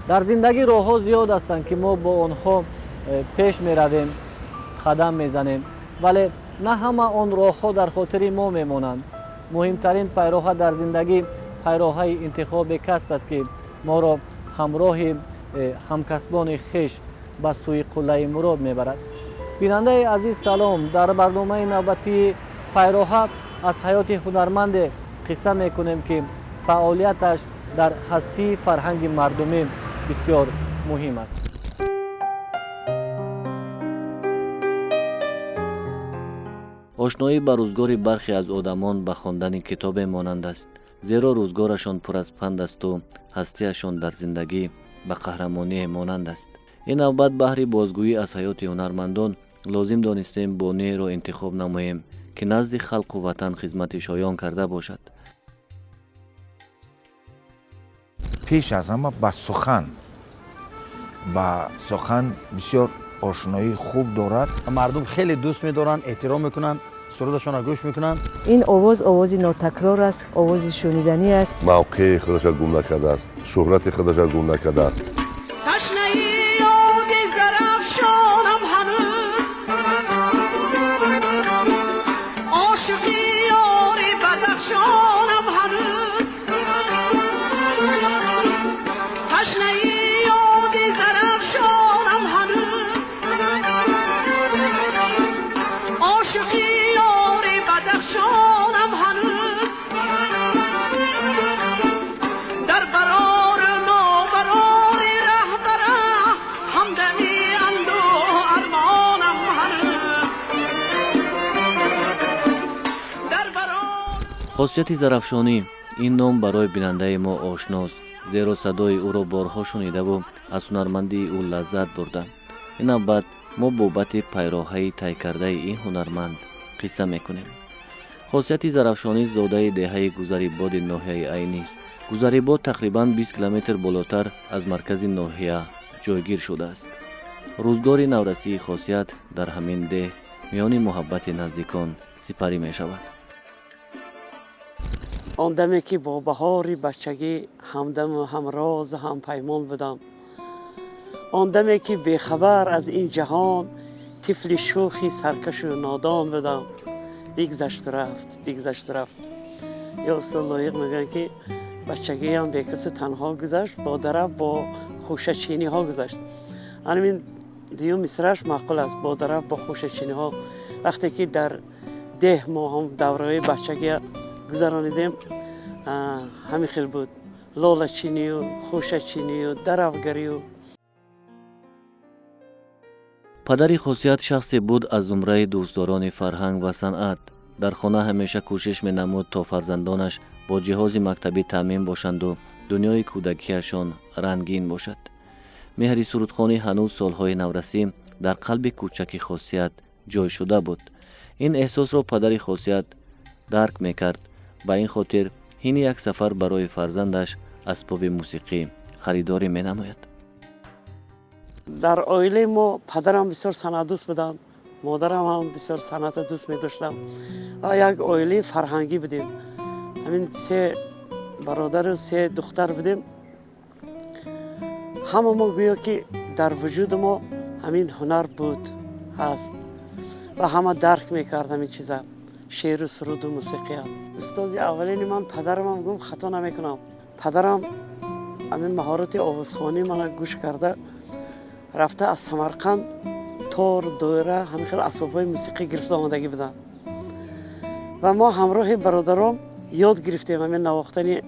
Дар зиндагӣ роҳҳо зиёд ҳастанд, ки мо бо онҳо пеш меравем, қадам мезанем, вале на ҳама он роҳҳо дар хотири мо мемонанд. Муҳимтарин пайроҳа дар зиндагӣ пайроҳаи интихоби касб аст, ки моро ҳамроҳи ҳамкасбони хеш ба сӯи қуллаи мурод мебарад. Бинандаи азиз, салом! Дар барномаи навбатии пайроҳа аз ҳаёти ҳунарманде қисса мекунем, ки фаъолияташ дар ҳастии фарҳанги мардумӣ бисёр муҳим аст. Ошноӣ ба рӯзгори бархе аз одамон ба хондани китобе монанд аст, зеро рӯзгорашон пур аз панд асту ҳастиашон дар зиндагӣ ба қаҳрамоние монанд аст. Ин навбат баҳри бозгӯӣ аз ҳаёти ҳунармандон лозим донистем бонуеро интихоб намоем, ки назди халқу ватан хизмати шоён карда бошад. Пеш аз ҳама ба сухан бисёр ошноии хуб дорад. Мардум хеле дӯст медоранд, эҳтиром мекунанд, сурудашонро гӯш мекунанд. Ин овоз овози нотакрор аст, овози шуниданӣ аст. Мавқеи худашро гум накардааст, шӯҳрати худашро гум накардааст. Ташнаи ёди Зарафшонам ҳанӯз, ошиқи ёри Бадахшонам ҳанӯз, ташнаи ёди Зарафшонам ҳанӯз, ошиқи ёри Бадахшонам ҳанӯз, дар барору нобарори раҳбара ҳамдами андӯҳ армонам ҳанӯз, дар барор Хосияти Зарафшонӣ. Ин ном барои бинандаи мо ошност, зеро садои ӯро борҳо шунидаву аз ҳунармандии ӯ лаззат бурда. Ин навбат мо бобати пайроҳаи тай кардаи ин ҳунарманд қисса мекунем. Хосияти Зарафшонӣ зодаи деҳаи Гузарибоди ноҳияи Айнист. Гузарибод тақрибан 20 километр болотар аз маркази ноҳия ҷойгир шудааст. Рӯзгори наврасии Хосият дар ҳамин деҳ миёни муҳаббати наздикон сипарӣ мешавад. Он даме ки бо баҳори бачагӣ ҳамдаму ҳамрозу ҳампаймон будам, он даме ки бехабар аз ин ҷаҳон тифли шӯхи саркашу нодон будам, бигзашту рафт, бигзашту рафт. Ё устод Лоиқ мегӯянд, ки бачагиам бекасу танҳо гузашт, бо дараф, бо хӯшачиниҳо гузашт. Анамин дуюм мисраш маъқул аст: бо дараф, бо хӯшачиниҳо. Вақте ки дар деҳ мо ҳам давраҳои бачагия гузаронидем, ҳамин хел буд: лолачинию, хӯшачинию, дарафгарию. Падари Хосият шахсе буд аз зумраи дӯстдорони фарҳанг ва санъат. Дар хона ҳамеша кӯшиш менамуд, то фарзандонаш бо ҷиҳози мактабӣ таъмин бошанду дунёи кӯдакиашон рангин бошад. Меҳри сурудхонӣ ҳанӯз солҳои наврасӣ дар қалби кӯчаки Хосият ҷой шуда буд. Ин эҳсосро падари Хосият дарк мекард. Ба ин хотир ҳини як сафар барои фарзандаш асбоби мусиқӣ харидорӣ менамояд. Дар оилаи мо падарам бисёр санъатдӯст буданд, модарам ҳам бисёр санъата дӯст медоштам ва як оилаи фарҳангӣ будем. Ҳамин се бародару се духтар будем. Ҳама мо гӯё ки дар вуҷуди мо ҳамин ҳунар буд, ҳаст ва ҳама дарк мекард ҳамин чиза, шеъру суруду мусиқия. Устози аввалини ман падарамам гум хато намекунам. Падарам ҳамин маҳорати овозхонӣ мана гӯш карда рафта, аз Самарқанд тор, доира, ҳамин хел асбобҳои мусиқӣ гирифта омадагӣ буданд ва мо ҳамроҳи бародаром ёд гирифтем ҳамин навохтани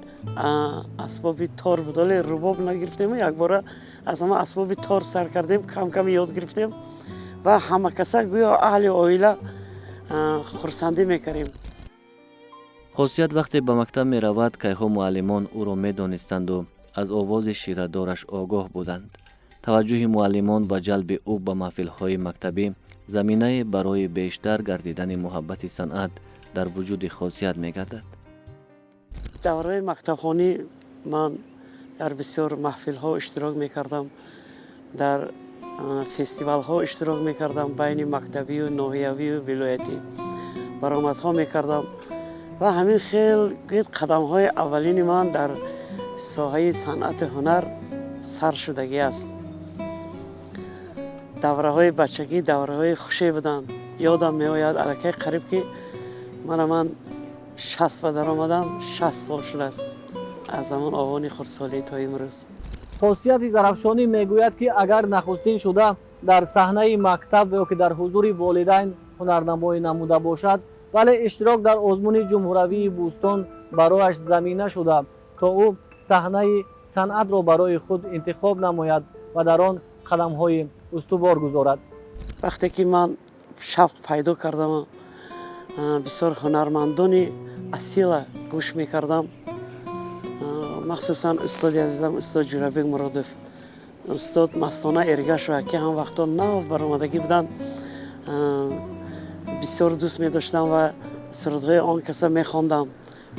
асбоби тор буд. Оле рубоб нагирифтему якбора аз ҳама асбоби тор сар кардем, кам кам ёд гирифтем ва ҳама каса гӯё аҳли оила хурсандӣ мекардем. Хосият вақте ба мактаб меравад, кайҳо муаллимон ӯро медонистанду аз овози ширадораш огоҳ буданд. Таваҷҷӯҳи муаллимон ва ҷалби ӯ ба маҳфилҳои мактабӣ заминае барои бештар гардидани муҳаббати санъат дар вуҷуди Хосият мегардад. Давраи мактабхонӣ ман дар бисёр маҳфилҳо иштирок мекардам, дар фестивалҳо иштирок мекардам, байни мактабию ноҳиявию вилоятӣ баромадҳо мекардам ва ҳамин хел гӯед қадамҳои аввалини ман дар соҳаи санъату ҳунар Сар шудагӣ аст. Давраҳои бачагӣ давраҳои хуше буданд. Ёдам меояд, аллакай қариб ки мана ман 60 ба даромадам, 60 сол шудааст аз ҳамон овони хурдсолӣ то имрӯз. Хосияти Зарафшонӣ мегӯяд, ки агар нахустин шуда дар саҳнаи мактаб ё ки дар ҳузури волидайн ҳунарнамоӣ намуда бошад, вале иштирок дар озмуни ҷумҳуравии Бӯстон барояш замина шуда, то ӯ саҳнаи санъатро барои худ интихоб намояд ва дар он қадамҳои устувор гузорад. Вақте ки ман шавқ пайдо кардам, бисёр ҳунармандони асила гӯш мекардам, махсусан устоди азизам, устод Ҷӯрабек Муродов, устод Мастона Эргашова, ки ҳам вақто нав баромадагӣ буданд, бисёр дӯст медоштам ва сурудҳои он каса мехондам: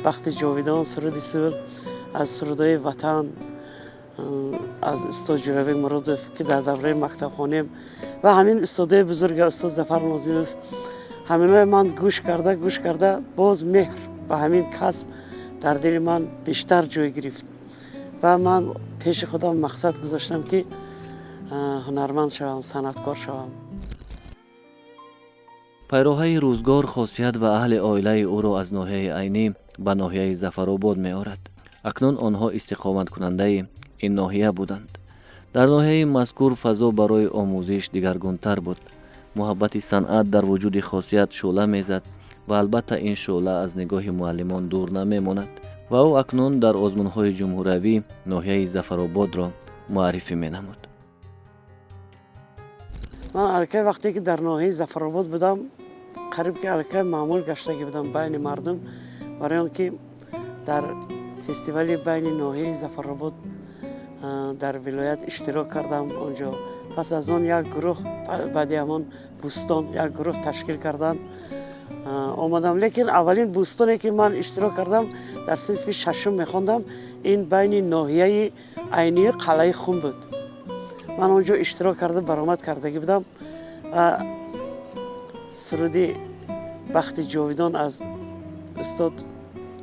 «Бахти ҷовидон», суруди сулҳ, аз сурудҳои ватан аз устод Ҷӯрабек Муродов, ки дар давраи мактабхонем, ва ҳамин устодои бузурга, устод Зафар Нозимов, ҳаминҳое ман гӯш карда, гӯш карда, боз меҳр ба ҳамин касб дар дили ман бештар ҷой гирифт ва ман пеши худам мақсад гузоштам, ки ҳунарманд шавам, санъаткор шавам. Пайроҳаи рӯзгор Хосият ва аҳли оилаи ӯро аз ноҳияи Айнӣ ба ноҳияи Зафаробод меорад. Акнун онҳо истиқоматкунандаи ин ноҳия буданд. Дар ноҳияи мазкур фазо барои омӯзиш дигаргунтар буд. Муҳаббати санъат дар вуҷуди Хосият шӯъла мезад ва албатта ин шӯъла аз нигоҳи муаллимон дур намемонад ва ӯ акнун дар озмунҳои ҷумҳуравӣ ноҳияи Зафарободро муаррифӣ менамуд. Ман аллакай вақте ки дар ноҳияи Зафаробод будам, қариб ки аллакай маъмул гаштагӣ будам байни мардум, барои он ки дар фестивали байни ноҳияи Зафаробод дар вилоят иштирок кардам онҷо. Пас аз он як гурӯҳ, баъди ҳамон Бӯстон, як гурӯҳ ташкил карданд, омадам. Лекин аввалин Бӯстоне ки ман иштирок кардам, дар синфи шашум мехондам, ин байни ноҳияи Айнии Қалъаи Хум буд. Ман он ҷо иштирок карда, баромад кардагӣ будам ва суруди «Бахти ҷовидон» аз устод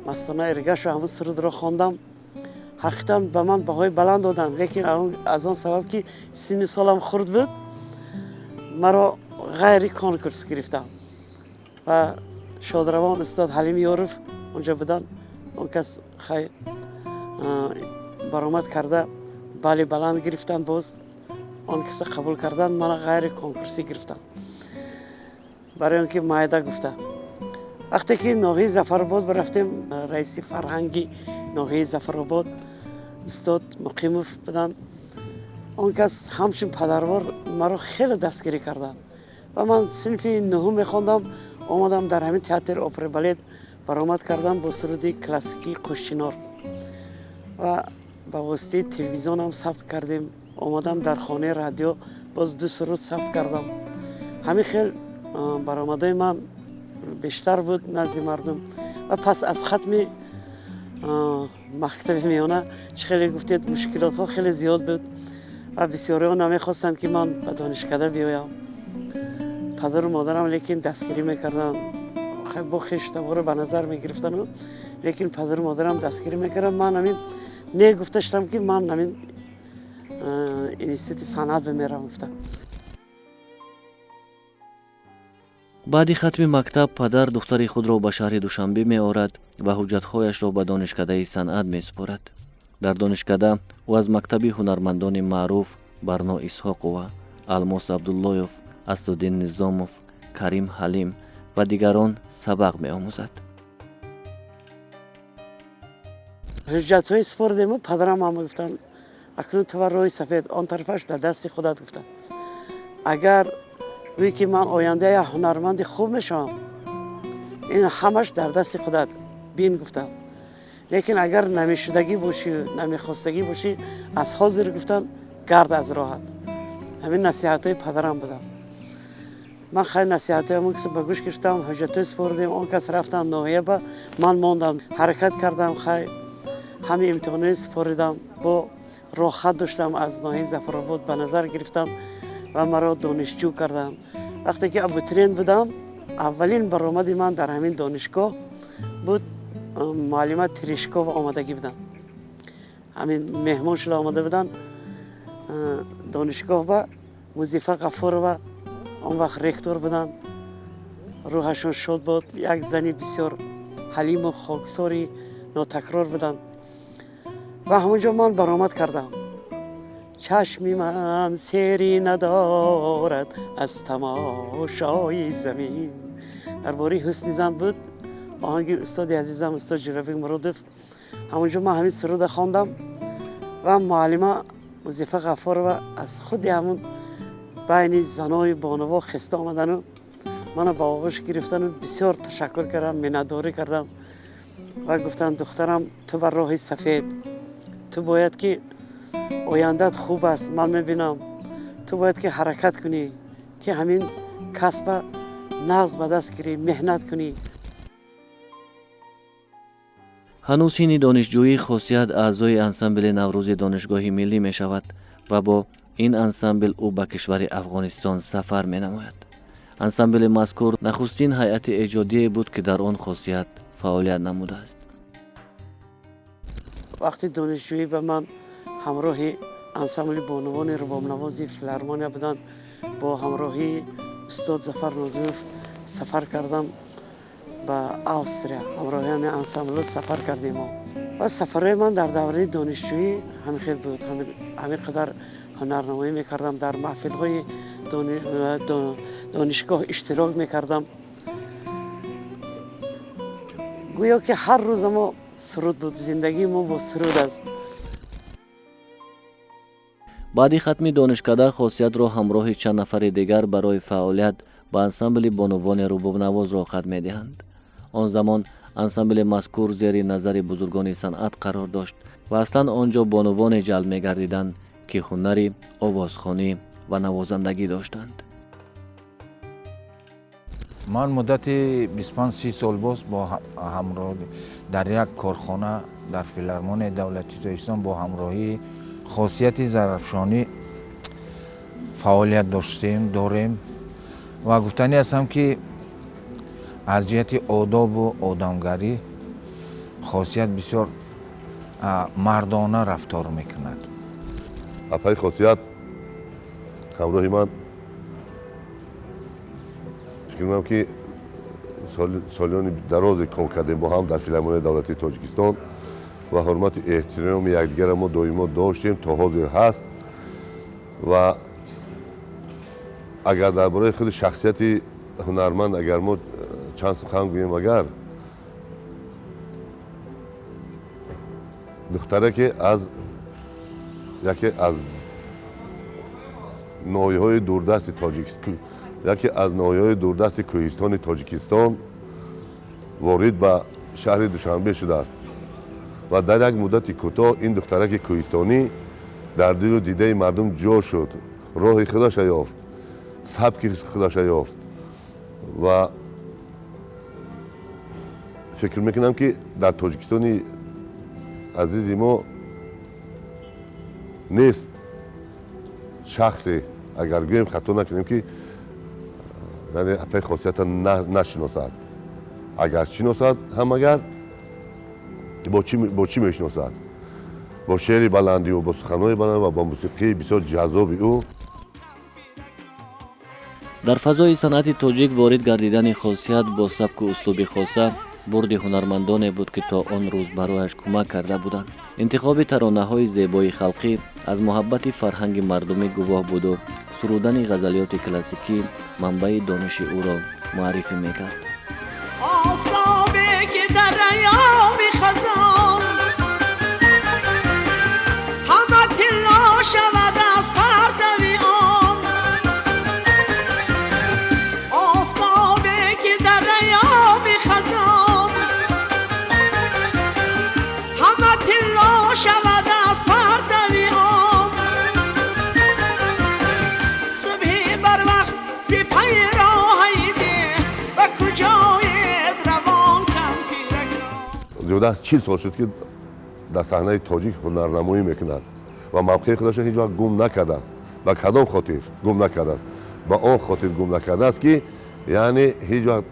Мастона Эргашова, ҳамон сурудро хондам. Ҳақиқатан ба ман баҳои баланд доданд, лекин аз он сабаб ки синни солам хурд буд, маро ғайри конкурс гирифтам ва шодравон устод Ҳалим Ёров онҷо буданд. Он кас хай баромад карда, бали баланд гирифтанд, боз он каса қабул карданд, мана ғайри конкурсӣ гирифтанд, барои он ки майда гуфта. Вақте ки ноҳияи Зафаробод рафтем, раиси фарҳанги ноҳияи Зафаробод устод Муқимов буданд. Он кас ҳамчун падарвор маро хеле дастгирӣ карданд ва ман синфи нуҳум мехондам, омадам, дар ҳамин театри опера балет баромад кардам бо суруди классикии «Қӯшчинор» ва ба воситаи телевизионам сабт кардем. Омадам, дар хонаи радио боз ду суруд сабт кардам. Ҳамин хел баромадҳои ман бештар буд назди мардум. Ва пас аз хатми мактаби миёна, чӣ хеле гуфтед, мушкилотҳо хеле зиёд буд ва бисёриҳо намехостанд, ки ман ба донишкада биёям. Падару модарам лекин дастгирӣ мекарданд, бо хештаборо ба назар мегирифтану, лекин падару модарам дастгирӣ мекарданд. Ман ҳамин не гуфта шудам, ки ман ҳамин институти санъат бимерам гуфта. Баъди хатми мактаб падар духтари худро ба шаҳри Душанбе меорад ва ҳуҷҷатҳояшро ба донишкадаи санъат месупорад. Дар донишкада ӯ аз мактаби ҳунармандони маъруф Барно Исҳоқова, Алмос Абдуллоев, Асруддин Низомов, Карим Ҳалим ва дигарон сабақ меомӯзад. Ҳуҷҷатҳои супордему падарам ҳама гуфтанд: «Акнун ту роҳи сафед, он тарафаш дар дасти худат», гуфтанд. «Агар гӯӣ, ки ман оянда як ҳунарманди хуб мешавам, ин ҳамаш дар дасти худат бин», гуфтам. «Лекин агар намешудагӣ бошӣ, намехостагӣ бошӣ, аз ҳозир», гуфтанд, «гард аз роҳат». Ҳамин насиҳатҳои падарам будам. Ман хайр, насиҳатҳои ҳамон каса ба гӯш гирифтам, ҳуҷҷатҳои супордем, он кас рафтанд ноҳия, ба ман мондам, ҳаракат кардам, хай ҳамин имтиҳонҳои супоридам, бо роҳхат доштам, аз ноҳияи Зафаробод ба назар гирифтам ва маро донишҷӯ карданд. Вақте ки абитуриент будам, аввалин баромади ман дар ҳамин донишгоҳ буд. Муаллима Терешкова омадагӣ буданд, ҳамин меҳмон шуда омада буданд. Донишгоҳ ба Музифа Ғафурова он вақт ректор буданд, рӯҳашон шод буд. Як зани бисёр ҳалиму хоксори нотакрор буданд ва ҳамонҷо ман баромад кардам. Чашми ман сери надорад аз тамошои замин. Дар бораи ҳусни зан буд оҳанги устоди азизам, устод Ҷӯрабек Муродов. Ҳамонҷо ман ҳамин суруда хондам ва муаллима Музифа Ғаффорова аз худи ҳамун байни занои бонуво хеста омадану мана ба оғӯш гирифтану бисёр ташаккур кардам, миннатдорӣ кардам ва гуфтанд: «Духтарам, ту бар роҳи сафед, ту бояд ки ояндаат хуб аст, ман мебинам, ту бояд ки ҳаракат кунӣ, ки ҳамин касба нағз ба даст гирӣ, меҳнат кунӣ». Ҳанӯз ҳини донишҷӯӣ Хосият аъзои ансамбли Наврӯзи Донишгоҳи миллӣ мешавад ва бо ин ансамбл ӯ ба кишвари Афғонистон сафар менамояд. Ансамбли мазкур нахустин ҳайати эҷодие буд, ки дар он Хосият фаъолият намудааст. Вақти донишҷӯӣ ба ман ҳамроҳи ансамбли бонувони рубобнавози филармония буданд, бо ҳамроҳии устод Зафар Нозимов сафар кардам ба Австрия. Ҳамроҳи ҳамин ансамбло сафар кардем ва сафарҳои ман дар давраи донишҷӯӣ ҳамин хел буд. Ҳамин қадар ҳунарнамоӣ мекардам, дар маҳфилҳои донишгоҳ иштирок мекардам. Гӯё ки ҳар рӯза мо суруд буд, зиндагии мо бо суруд аст. Баъди хатми донишкада Хосиятро ҳамроҳи чанд нафари дигар барои фаъолият ба ансамбли бонувони рубобнавоз роҳхат медиҳанд. Он замон ансамбли мазкур зери назари бузургони санъат қарор дошт ва аслан он ҷо бонувоне ҷалб мегардиданд, ки ҳунари овозхонӣ ва навозандагӣ доштанд. Ман муддати 25-30 сол боз бо ҳамроҳ дар як корхона дар филармонияи давлатии Тоҷикистон бо ҳамроҳии Хосияти Зарафшонӣ фаъолият доштем, дорем ва гуфтанӣ ҳастам, ки аз ҷиҳати одобу одамгарӣ Хосият бисёр мардона рафтор мекунад. Апаи Хосият ҳамроҳи ман, фикр мекунам, ки солиёни дарозе кор кардем бо ҳам дар филармонияи давлатии Тоҷикистон ва ҳурмати эҳтироми якдигарро мо доимо доштем, то ҳозир ҳаст. Ва агар дар бораи худи шахсияти ҳунарманд агар мо чанд сухан гӯем, агар духтаре ки аз яке аз ноҳияҳои дурдасти яке аз ноҳияҳои дурдасти кӯҳистони Тоҷикистон ворид ба шаҳри Душанбе шудааст ва дар як муддати кӯтоҳ ин духтараки кӯҳистонӣ дар дилу дидаи мардум ҷо шуд, роҳи худаша ёфт, сабки худаша ёфт. Ва фикр мекунам, ки дар Тоҷикистони азизи мо нест шахсе, агар гӯем, хато накунем, ки яъне апаи Хосията нашиносад. Агар шиносад ҳам, агар бо чӣ мешиносад? Бо шеъри баланди ӯ, бо суханҳои баланд ва бо мусиқии бисёр ҷаззоби ӯ. Дар фазои санъати тоҷик ворид гардидани Хосият бо сабку услуби хоса бурди ҳунармандоне буд, ки то он рӯз барояш кӯмак карда буданд. Интихоби таронаҳои зебои халқӣ аз муҳаббати фарҳанги мардумӣ гувоҳ буду сурудани ғазалиёти классикӣ манбаи дониши ӯро муаррифӣ мекард. Офтобе ки дар айёми хазон ҳама тилло шавад аз партави он, офтобе ки дар айёми хазон ҳама тилло шавад аз партави он, субҳи барвақт зи пайи роҳаи деҳ ба куҷоед равон кампиракон? Зиёда аз 40 сол шуд, ки дар саҳнаи тоҷик ҳунарнамоӣ мекунад ва мавқеи худашро ҳеҷ вақт гум накардааст. Ба кадом хотир гум накардааст? Ба он хотир гум накардааст, ки яъне ҳеҷ вақт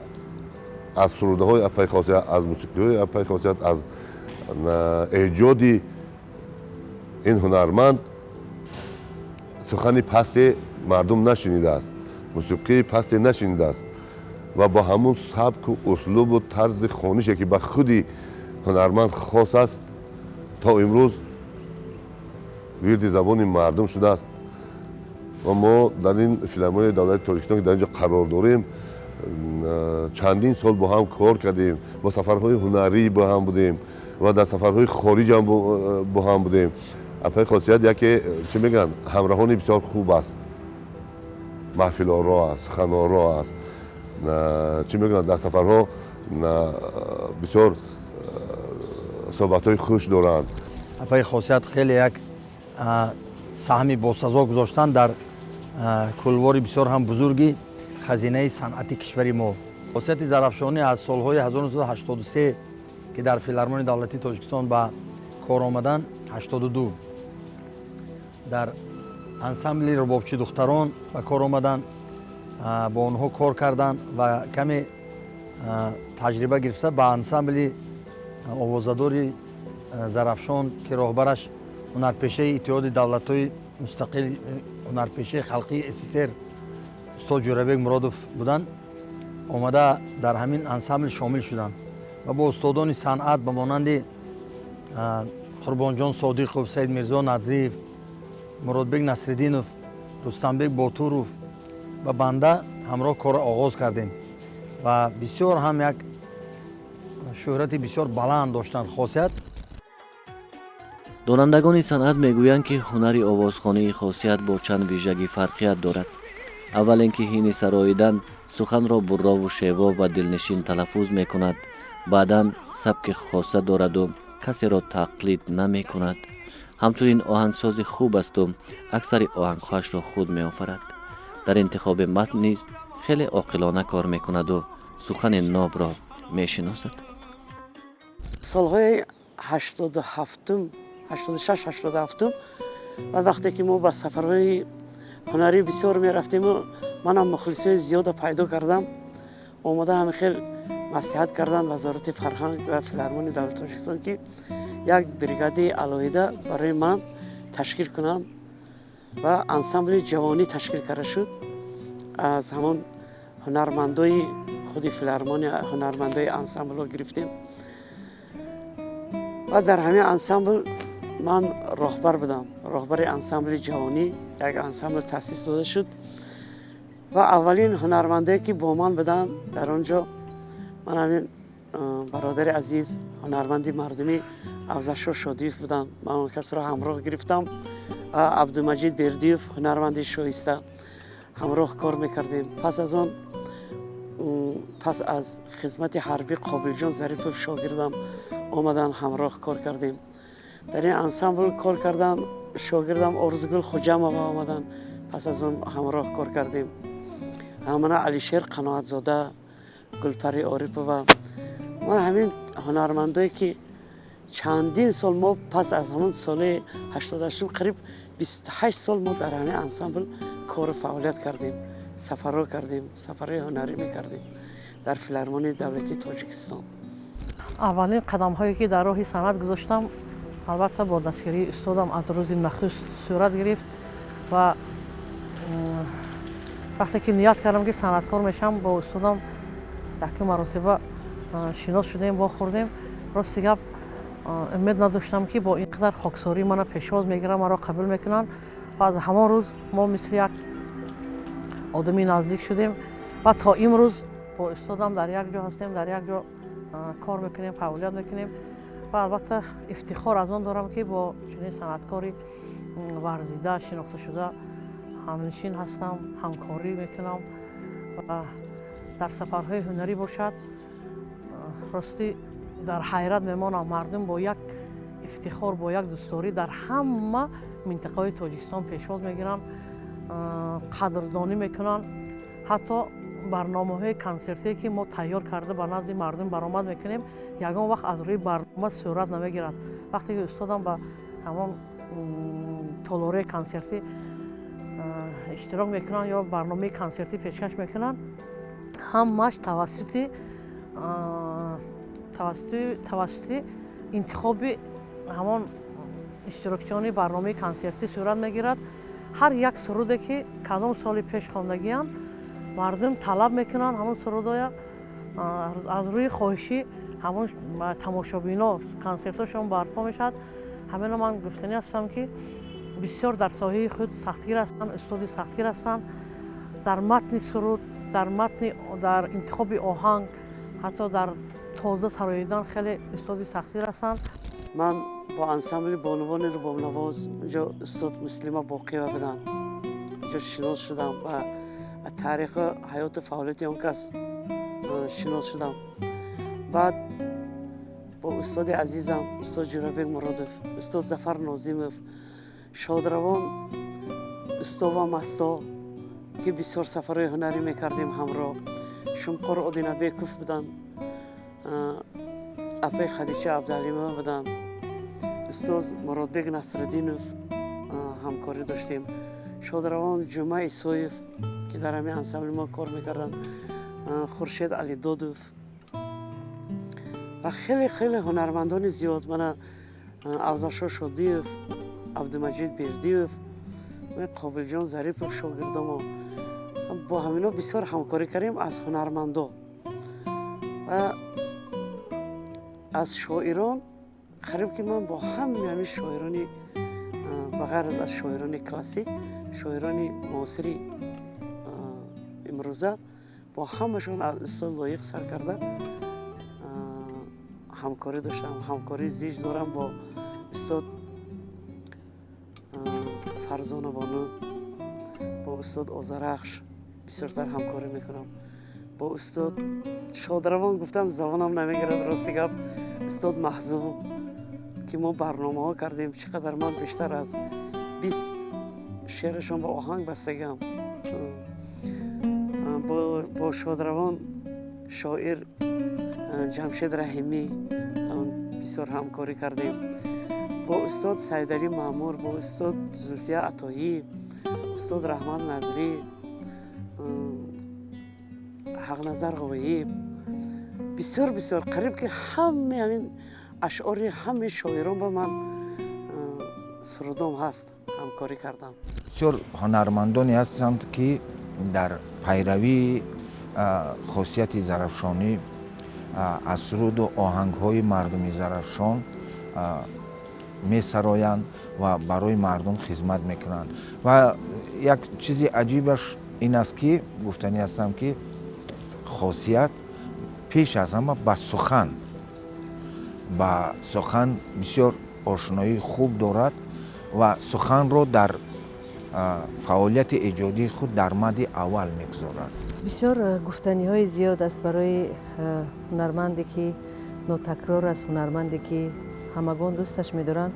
аз сурудаҳои апаи Хосият, аз мусиқиҳои апаи Хосият, аз эҷоди ин ҳунарманд Сухани пасте мардум нашунидааст, мусиқии пасте нашунидааст ва бо ҳамун сабку, услубу тарзи хонише, ки ба худи ҳунарманд хос аст, то имрӯз вирди забони мардум шудааст. Ва мо дар ин Филармонияи давлати Тоҷикистон, ки дар ин ҷо қарор дорем, чандин сол бо ҳам кор кардем, бо сафарҳои ҳунарӣ бо ҳам будем ва дар сафарҳои хориҷ ҳам бо ҳам будем. Апаи Хосият яке, чӣ мегӯянд, ҳамроҳони бисёр хуб аст, маҳфилоро аст, суханоро аст, чӣ мегӯянд, дар сафарҳо бисёр суҳбатҳои хуш доранд. Апаи Хосият хеле як саҳми босазо гузоштанд дар кулвори бисёр ҳам бузурги хазинаи санъати кишвари мо. Хосияти Зарафшонӣ аз солҳои 1983, ки дар Филармонияи давлатии Тоҷикистон ба кор омаданд, 82 дар ансамбли рубобчи духтарон ба кор омаданд, бо онҳо кор карданд ва каме таҷриба гирифта, ба ансамбли овозадори Зарафшон, ки роҳбараш ҳунарпешаи Иттиҳоди давлатҳои мустақил, ҳунарпешаи халқии СССР устод Ҷӯрабек Муродов буданд, омада дар ҳамин ансамбл шомил шуданд ва бо устодони санъат ба монанди Қурбонҷон Содиқов, Саидмирзо Надзиев, Муродбек Насриддинов, Рустамбек Ботуров ва банда ҳамроҳ корро оғоз кардем ва бисёр ҳам як шӯҳрати бисёр баланд доштанд Хосият. Донандагони санъат мегӯянд, ки ҳунари овозхонии Хосият бо чанд вижагӣ фарқият дорад. Аввал ин ки ҳини сароидан суханро буррову шево ва дилнишин талаффуз мекунад. Баъдан сабки хоса дораду касеро тақлид намекунад. Ҳамчунин оҳангсози хуб асту аксари оҳангҳояшро худ меофарад. Дар интихоби матн низ хеле оқилона кор мекунаду сухани нобро мешиносад. Солҳои 87-ум, 86, 87-ум ва вақте ки мо ба сафарҳои ҳунарӣ бисёр мерафтему манам мухлисои зиёда пайдо кардам, омода ҳами хел маслиҳат карданд Вазорати фарҳанг ва Филармонияи давлати Тоҷикистон, ки як бригадаи алоҳида барои ман ташкил кунанд ва ансамбли ҷавонӣ ташкил карда шуд. Аз ҳамон ҳунармандои худи филармония, ҳунармандои ансамблро гирифтем ва дар ҳамин ансамбл ман роҳбар будам, роҳбари ансамбли ҷавонӣ. Як ансамбл таъсис дода шуд ва аввалин ҳунармандое, ки бо ман буданд дар он ҷо, ман ҳамин бародари азиз, ҳунарманди мардумӣ Афзалшо Шодиев буданд. Ман он касро ҳамроҳ гирифтам ва Абдумаҷид Бердиев, ҳунарманди шоиста, ҳамроҳ кор мекардем. Пас аз он, пас аз хизмати ҳарбӣ, Қобилҷон Зарипов, шогирдам, омадан, ҳамроҳ кор кардем. Дар ин ансамбл кор кардан шогирдам Орзугул Хуҷамова омадан, пас аз он ҳамроҳ кор кардем. Мана Алишер Қаноатзода, Гулпари Орипова, ман ҳамин ҳунармандое, ки чандин сол мо пас аз ҳамон соли 88-ум қариб 28 сол мо дар ҳамин ансамбл кору фаъолият кардем, сафарҳо кардем, сафарҳои ҳунарӣ мекардем дар Филармонияи давлатии Тоҷикистон. Аввалин қадамҳое, ки дар роҳи санъат гузоштам, албатта, бо дастгирии устодам аз рӯзи нахуст сурат гирифт. Ва вақте ки ният кардам, ки санъаткор мешавам, бо устодам якум маротиба шинос шудем, вохӯрдем. Рости гап, умед надоштам, ки бо ин қадар хоксорӣ мана пешвоз мегиранд, маро қабул мекунанд. Ва аз ҳамон рӯз мо мисли як одами наздик шудем ва то имрӯз бо устодам дар як ҷо ҳастем, дар як ҷо кор мекунем, фаъолият мекунем. Ва албатта, ифтихор аз он дорам, ки бо чунин санъаткори варзида, шинохташуда ҳамнишин ҳастам, ҳамкорӣ мекунам. Ва дар сафарҳои ҳунарӣ бошад, ростӣ, дар ҳайрат мемонам: мардум бо як ифтихор, бо як дӯстдорӣ дар ҳама минтақаҳои Тоҷикистон пешвоз мегиранд, қадрдонӣ мекунанд. Ҳатто барномаҳои консертие, ки мо тайёр карда ба назди мардум баромад мекунем, ягон вақт аз рӯи барнома сурат намегирад. Вақте ки устодам ба ҳамон толораи консертӣ иштирок мекунанд ё барномаи консертӣ пешкаш мекунанд, ҳамааш тавассути интихоби ҳамон иштирокчиёни барномаи консертӣ сурат мегирад. Ҳар як суруде ки кадом соли пеш хондагиам, мардум талаб мекунанд ҳамон сурудоя аз рӯи хоҳишӣ ҳамон тамошобино консертҳошон барпо мешавад. Ҳамино ман гуфтанӣ ҳастам, ки бисёр дар соҳаи худ сахтгир ҳастанд, устоди сахтгир ҳастанд дар матни суруд, дар матни, дар интихоби оҳанг, ҳатто дар тоза сароидан хеле устоди сахтгир ҳастанд. Ман бо ансамбли бонувони рубобнавоз, унҷо устод Муслима Боқиева буданд, унҷо шинос шудам ва таърихи ҳаёту фаъолияти он кас шинос шудам. Баъд бо устоди азизам, устод Ҷӯрабек Муродов, устод Зафар Нозимов, шодравон Устова Масто, ки бисёр сафарҳои ҳунарӣ мекардем ҳамроҳ, Шумқор Одинабеков буданд, апаи Хадича Абдуалимова буданд, устоз Муродбек Насриддинов ҳамкорӣ доштем, шодравон Ҷума Исоев, ки дар ҳамин ансамбли мо кор мекарданд, Хуршед Алидодов ва хеле хеле ҳунармандони зиёд, мана Афзалшо Шодиев, Абдумаҷид Бердиев, Қобилҷон Зарипов, шогирдомо. Бо ҳамино бисёр ҳамкорӣ кардем. Аз ҳунармандо ва аз шоирон қариб ки ман бо ҳамаи ҳамин шоирони, ба ғайр аз шоирони классик, шоирони муосири имрӯза, бо ҳамашон аз устод Лоиқ сар карда ҳамкорӣ доштам. Ҳамкории зич дорам бо устод Фарзона Бону, бо устод Озарахш бисёртар ҳамкорӣ мекунам, бо устод шодравон, гуфтан забонам намегирад, рости гап, устод Маҳзум, ки мо барномаҳо кардем. Чӣ қадар ман бештар аз 20 шеърашон ба оҳанг бастагиам. Бо шодравон шоир Ҷамшед Раҳимӣ бисёр ҳамкорӣ кардем, бо устод Сайдалӣ Маъмур, бо устод Зулфия Атоӣ, устод Раҳмат Назрӣ, Ҳақназар Ғоиб, бисёр бисёр, қариб ки ҳамаи ҳамин ашъори ҳамаи шоирон ба ман сурудом ҳаст, ҳамкорӣ кардам. Бисёр ҳунармандоне ҳастанд, ки дар пайравии Хосияти Зарафшонӣ аз суруду оҳангҳои мардуми Зарафшон месароянд ва барои мардум хизмат мекунанд. Ва як чизи аҷибаш ин аст, ки гуфтанӣ ҳастам, ки Хосият пеш аз ҳама ба сухан бисёр ошноии хуб дорад ва суханро дар фаъолияти эҷодии худ дар мадди аввал мегузорад. Бисёр гуфтаниҳои зиёд аст барои ҳунарманде, ки нотакрор аст, ҳунарманде, ки ҳамагон дӯсташ медоранд,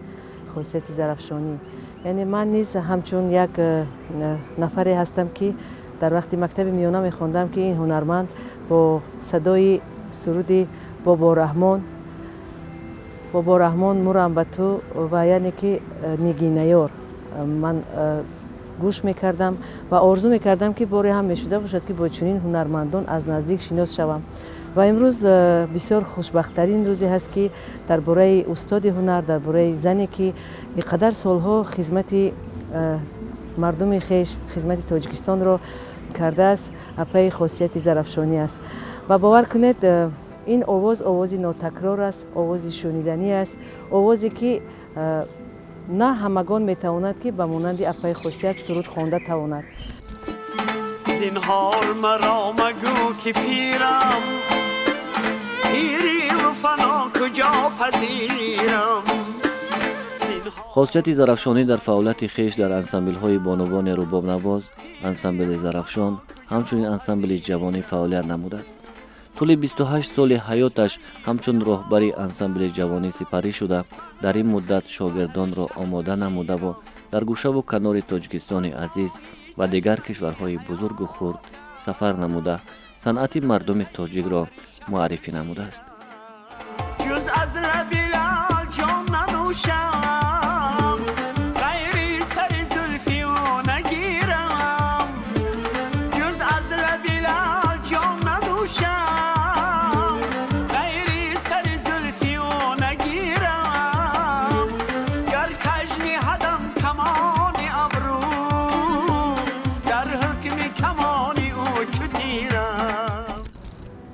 Хосияти Зарафшонӣ. Яъне ман низ ҳамчун як нафаре ҳастам, ки дар вақти мактаби миёна мехондам, ки ин ҳунарманд бо садои суруди «Бобораҳмон, Бобораҳмон, мурам ба ту» ва яъне ки «Нигинаёр» ман гӯш мекардам ва орзу мекардам, ки боре ҳам мешуда бошад, ки бо чунин ҳунармандон аз наздик шинос шавам. Ва имрӯз бисёр хушбахттарин рӯзе ҳаст, ки дар бораи устоди ҳунар, дар бораи зане, ки ин қадар солҳо хизмати мардуми хеш, хизмати Тоҷикистонро кардааст, апаи Хосияти Зарафшонӣ аст. Ва бовар кунед, ин овоз овози нотакрор аст, овози шуниданӣ аст, овозе, ки на ҳамагон метавонад, ки ба монанди апаи Хосият суруд хонда тавонад. Зинҳор маро магӯ, ки пирам, пириву фано куҷо пазирам. Хосияти Зарафшонӣ дар фаъолияти хеш дар ансамблҳои бонувони рубобнавоз, ансамбли Зарафшон, ҳамчунин ансамбли ҷавонӣ фаъолият намудааст. Тӯли 28 соли ҳаёташ ҳамчун роҳбари ансамбли ҷавонӣ сипарӣ шуда, дар ин муддат шогирдонро омода намудаву дар гӯшаву канори Тоҷикистони азиз ва дигар кишварҳои бузургу хурд сафар намуда, санъати мардуми тоҷикро муаррифӣ намудааст. Ҷуз аз лаби лал ҷом нанӯшам, ғайри сари зулфи ӯ нагирам. Ҷуз аз лаби лал ҷом нанӯшам, ғайри сари зулфи ӯ нагирам. Гар каж ниҳадам камони абрӯ.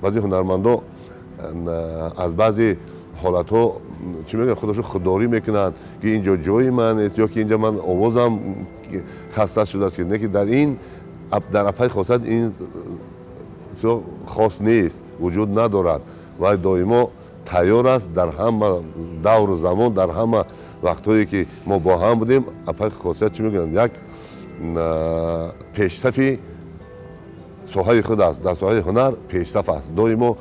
Баъзе ҳунармандо аз баъзе ҳолатҳо, чӣ мегӯяд, худашон худдорӣ мекунанд, ки ин ҷо ҷои ман нест ё ки инҷа ман овозам хаста шудааст, ки не, ки дар ин дар апаи Хосият ин хос нест, вуҷуд надорад ва доимо тайёр аст. Дар ҳама давру замон, дар ҳама вақтҳое ки мо бо ҳам будем, апаи Хосият, чӣ мегӯянд, як пешсафи соҳаи худ аст, дар соҳаи ҳунар пешсаф аст, доимо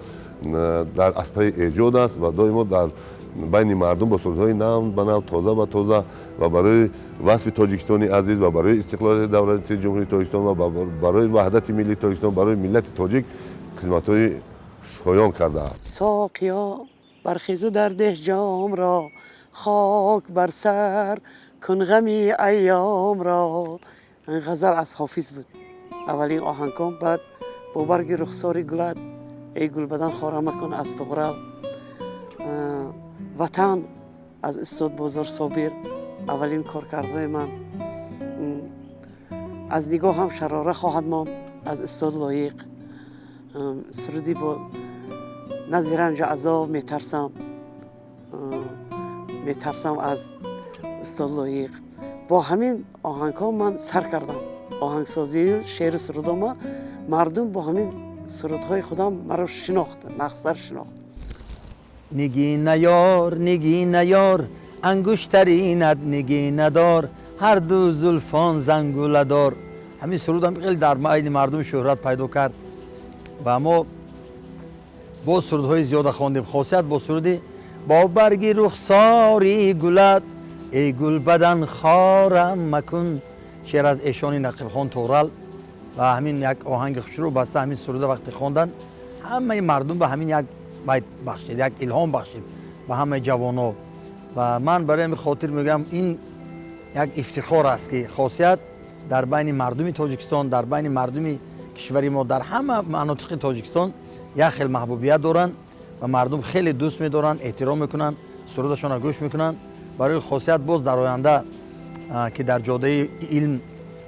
дар аспаи эҷод аст ва доимо дар байни мардум бо сурудҳои нав ба нав, тоза ба тоза ва барои васфи Тоҷикистони азиз ва барои истиқлолияти давлати Ҷумҳурии Тоҷикистон ва барои ваҳдати миллии Тоҷикистон, барои миллати тоҷик хизматҳои шоён кардааст. Соқиё, бархезу дар деҳ ҷомро, хок бар сар кун ғами айёмро. Ин ғазал аз Ҳофиз буд, аввалин оҳангком. Баъд бо барги рухсори гулат, эй гулбадан хора макун аз Туғрал, Ватан аз устод Бозор Собир, аввалин коркардҳои ман. Аз нигоҳам шарора хоҳад монд аз устод Лоиқ. Суруди бо нази ранҷу азоб, метарсам, метарсам аз устод Лоиқ. Бо ҳамин оҳангҳо ман сар кардам оҳангсозию шеъру сурудома. Мардум бо ҳамин сурудҳои худам маро шинохт, нағзтар шинохт. Нигина ёр, нигина ёр, ангуштаринат нигинадор, ҳарду зулфон зангуладор. Ҳамин сурудам хеле дар байни мардум шӯҳрат пайдо кард ва мо боз сурудҳои зиёда хондем. Хосият бо суруди бо барги рухсори гулат, эй гулбадан хорам макун, шеър аз эшони Нақибхон Туғрал ва ҳамин як оҳанги хушрӯ баста, ҳамин суруда вақте хондан, ҳамаи мардум ба ҳамин як байт бахшид, як илҳом бахшид ба ҳамаи ҷавоно. Ва ман барои ҳамин хотир мегӯям, ин як ифтихор аст, ки Хосият дар байни мардуми Тоҷикистон, дар байни мардуми кишвари мо, дар ҳама манотиқи Тоҷикистон як хел маҳбубият доранд ва мардум хеле дӯст медоранд, эҳтиром мекунанд, сурудашонро гӯш мекунанд. Барои Хосият боз дар оянда, ки дар ҷодаи илм,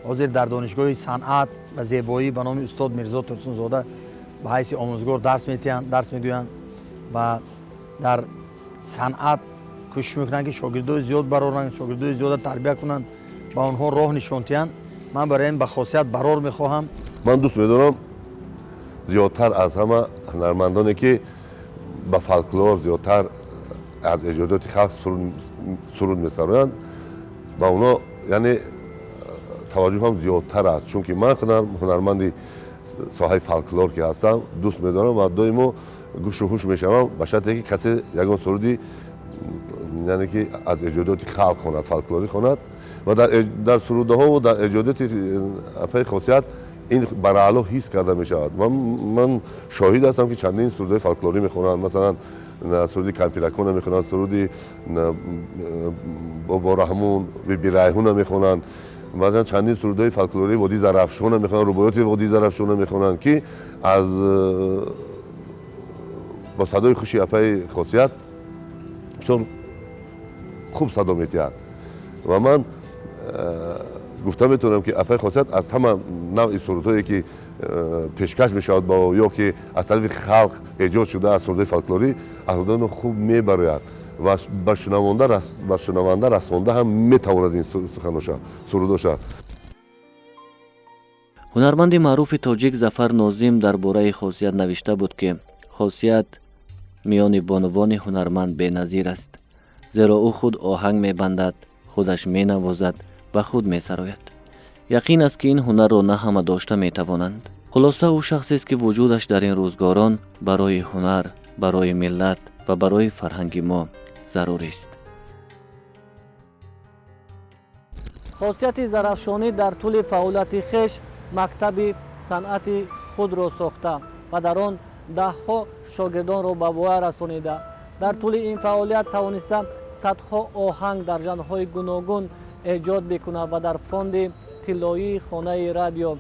ҳозир дар Донишгоҳи санъат ва зебоӣ ба номи устод Мирзо Турсунзода ба ҳайси омӯзгор дарс метиҳанд, дарс мегӯянд ва дар санъат кӯшиш мекунанд, ки шогирдои зиёд бароранд, шогирдои зиёда тарбия кунанд, ба онҳо роҳ нишон диҳанд. Ман барои ин ба Хосият барор мехоҳам. Ман дӯст медорам зиёдтар аз ҳама ҳунармандоне, ки ба фолклор зиёдтар аз эҷодиёти халқ суруд месароянд, ба онҳо яъне таваҷҷӯҳам зиёдтар аст, чунки ман худам ҳунарманди соҳаи фолклор ки ҳастам, дӯст медорам ва доимо гӯшу ҳуш мешавам, ба шарте ки касе ягон суруди, яъне ки аз эҷодиёти халқ хонад, фолклорӣ хонад. Ва дар сурудаҳову дар эҷодиёти апаи Хосият ин бараъло ҳис карда мешавад. Ман шоҳид ҳастам, ки чандин сурудҳои фолклорӣ мехонанд, масалан, суруди кампиракона мехонанд, суруди Бобораҳмон, Бибирайҳуна мехонанд, баъзан чандин сурудҳои фолклории водии Зарафшона мехонанд, рубоёти водии Зарафшона мехонанд, ки аз бо садои хуши апаи Хосият бисёр хуб садо метиҳад. Ва ман гуфта метавонам, ки апаи Хосият аз ҳама навъи сурудҳое, ки пешкаш мешавад ба ё ки аз тарафи халқ эҷод шуда аз сурудҳои фолклорӣ, аз онҳо хуб мебарояд ва ба шунаванда расонда ҳам метавонад ин суханоша, сурудоша. Ҳунарманди маъруфи тоҷик Зафар Нозим дар бораи Хосият навишта буд, ки Хосият миёни бонувони ҳунарманд беназир аст, зеро ӯ худ оҳанг мебандад, худаш менавозад ва худ месарояд. Яқин аст, ки ин ҳунарро на ҳама дошта метавонанд. Хулоса, ӯ шахсест, ки вуҷудаш дар ин рӯзгорон барои ҳунар, барои миллат ва барои фарҳанги мо зарурист. Хосияти Зарафшонӣ дар тӯли фаъолияти хеш мактаби санъати худро сохта ва дар он даҳҳо шогирдонро ба воя расонида, дар тӯли ин фаъолият тавониста садҳо оҳанг дар жанрҳои гуногун эҷод бикунад ва дар фонди тиллоии хонаи радио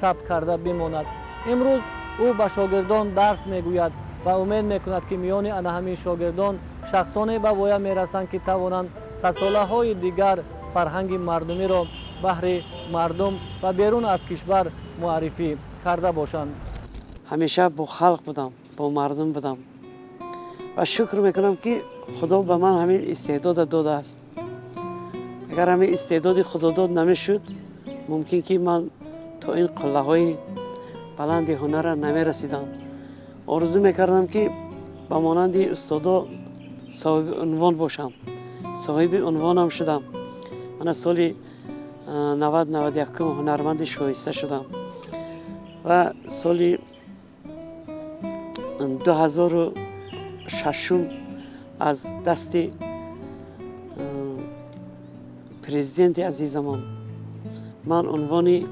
сабт карда бимонад. Имрӯз ӯ ба шогирдон дарс мегӯяд ва умед мекунад, ки миёни ана ҳамин шогирдон шахсоне ба воя мерасанд, ки тавонанд садсолаҳои дигар фарҳанги мардумиро баҳри мардум ва берун аз кишвар муаррифӣ карда бошанд. Ҳамеша бо халқ будам, бо мардум будам ва шукр мекунам, ки Худо ба ман ҳамин истеъдода додааст. Агар ҳамин истеъдоди худодод намешуд, мумкин ки ман то ин қуллаҳои баланди ҳунарра намерасидам. Орзу мекардам, ки ба монанди устодо соҳиби унвон бошам. Соҳиби унвонам шудам. Мана, соли 90-91 ҳунарманди шоиста шудам ва соли 2006-ум аз дасти президенти азизамон ман унвони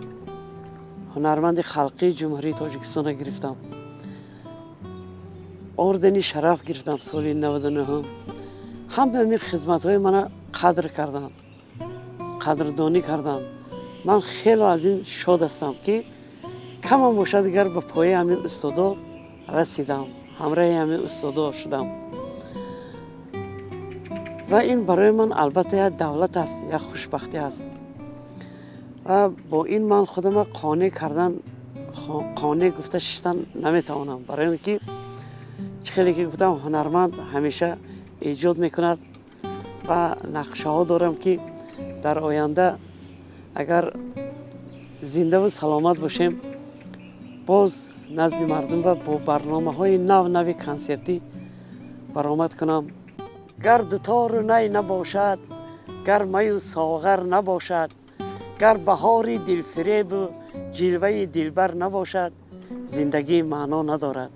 ҳунарманди халқии Ҷумҳурии Тоҷикистонро гирифтам. Ордени Шараф гирифтам соли 99-ум. Ҳама ҳамин хизматҳои мана қадр карданд, қадрдонӣ карданд. Ман хело аз ин шод ҳастам, ки камам бошад, дигар ба пояи ҳамин устодо расидам, ҳамраҳи ҳамин устодо шудам ва ин барои ман, албатта, як давлат аст, як хушбахтӣ аст. Ва бо ин ман худама қонеъ кардан, қонеъ гуфта шиштан наметавонам, барои он ки чӣ хеле ки гуфтам, ҳунарманд ҳамеша эҷод мекунад ва нақшаҳо дорам, ки дар оянда, агар зиндаву саломат бошем, боз назди мардум ва бо барномаҳои нав нави консертӣ баромад кунам. Гар дутору най набошад, гар маю соғар набошад, гар баҳори дилфиребу ҷилваи дилбар набошад, зиндагӣ маъно надорад.